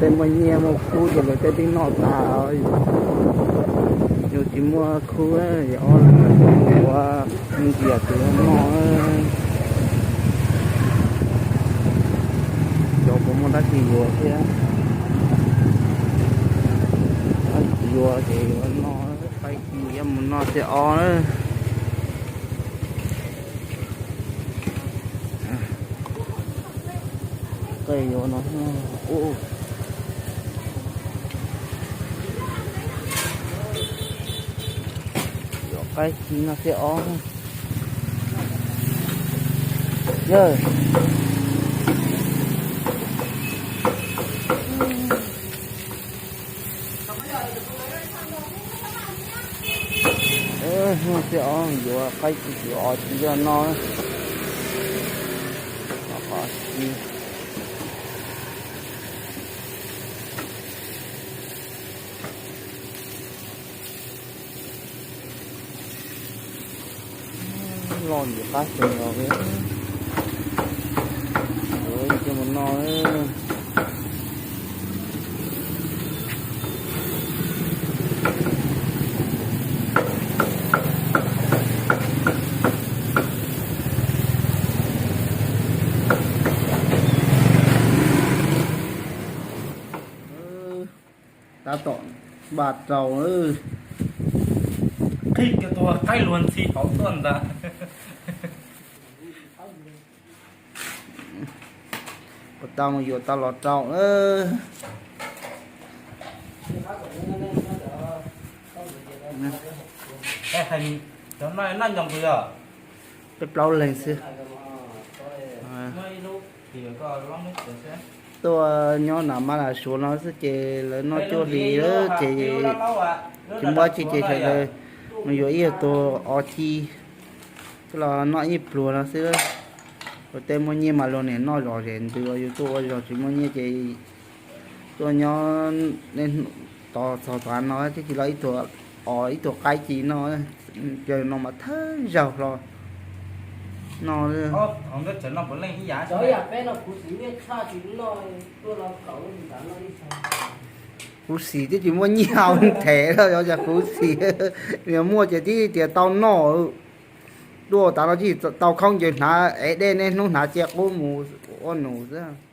Muaj nyiaj muaj khub ces lawv tej twb noj tas. Yus tsis muaj khub, yog ob leeg yuav mus ntiav tus noj. Cov puas muaj dab tsi yuav thiab. Dab tsi yuav ces yuav noj, qaib ci yuav mus noj thiab ob. Qaib yuav no, yuav qaib ci no thiab ob. Yawg, no thiab ob, yuav qaib ci, yuav os ci coj noj. Qhov ci loj ntxim qab xyoo los, yuav cia mus noj. Tab tom npaj rau, qhib kiag tus qaib luag ntxhi hauv tuaj ntag. Ua tau mus yuav tau los rau. Peb plaub leeg xwb. Tuaj nyob na mas lam suav no xwb ces lawv noj cuaj hlis ces tsis muaj tsi ces sawv daws mus yuav ib tug os ci coj los noj ib pluag no xwb. Ua tej muaj nyiaj mas luag niam noj zom zaws ntws, yus tuaj ua zog tsis muaj nyiaj ces tuaj nyob tos txog tod no thiaj tsis los ib tug os ib tug qaib ci noj. Caw no mas thawj zaug hlo no. Kuv xis twb tsis muaj nyiaj them los yog kuv xis, yog muaj ces twb tias tau noj. Tuaj tas no tsis tau khaub ncaws hnav, ev dej niaj hnub hnav cia qub mus ua nus xwb.